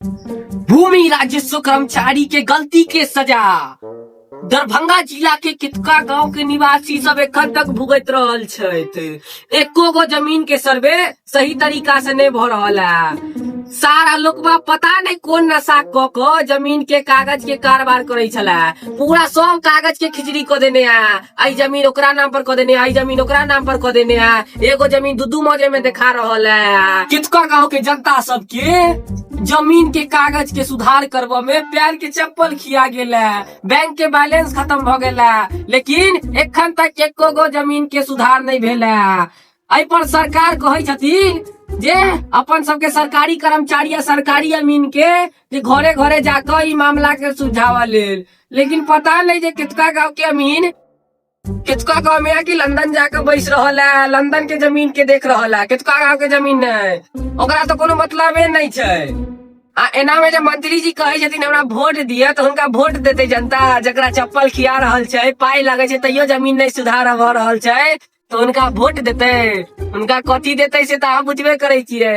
भूमि राजस्व कर्मचारी के गलती के सजा दरभंगा जिला के कितका गांव के निवासी सब एखन तक भुगत रहल छथि। एको गो जमीन के सर्वे सही तरीका से नहीं भ रहल है। सारा लोकबा पता नहीं कोन नशा क क जमीन के कागज के कारोबार करे छला। पूरा सब कागज के खिचड़ी क देने है। आई जमीन ओकरा नाम पर क देने है, आई जमीन ओकरा नाम पर क देने है। एगो जमीन दू दू मौजे में देखा रहल है। कितका गांव के जनता सबके जमीन के कागज के सुधार करबा में पैर के चप्पल खिया गेल है, बैंक के बैलेंस खत्म भ गेल है, लेकिन एखन तक एको गो जमीन के सुधार नहीं भेल है। एहि पर सरकार कहै छथिन जे अपन सबके सरकारी कर्मचारी आ सरकारी अमीन के जे घरे घरे जाकर ई मामला के सुलझावा लेल, लेकिन पता नहीं जे कितका गांव के अमीन कितका गांव में है कि लंदन जाकर बैस रहल है, लंदन के जमीन के देख रहल है, कितका गांव के जमीन नहीं, ओकरा तो कोनो मतलबे नहीं छै। आ एना में जे मंत्री जी कहै छथिन हमरा वोट दिअ, तऽ हुनका वोट देतै जनता, जकरा चप्पल खिया रहल छै, पाइ लगै छै तैयो जमीन नहीं सुधार भऽ रहल छै, तऽ हुनका वोट देतै? हुनका कथी देतै से तऽ अहाँ बुझबे करै छियै।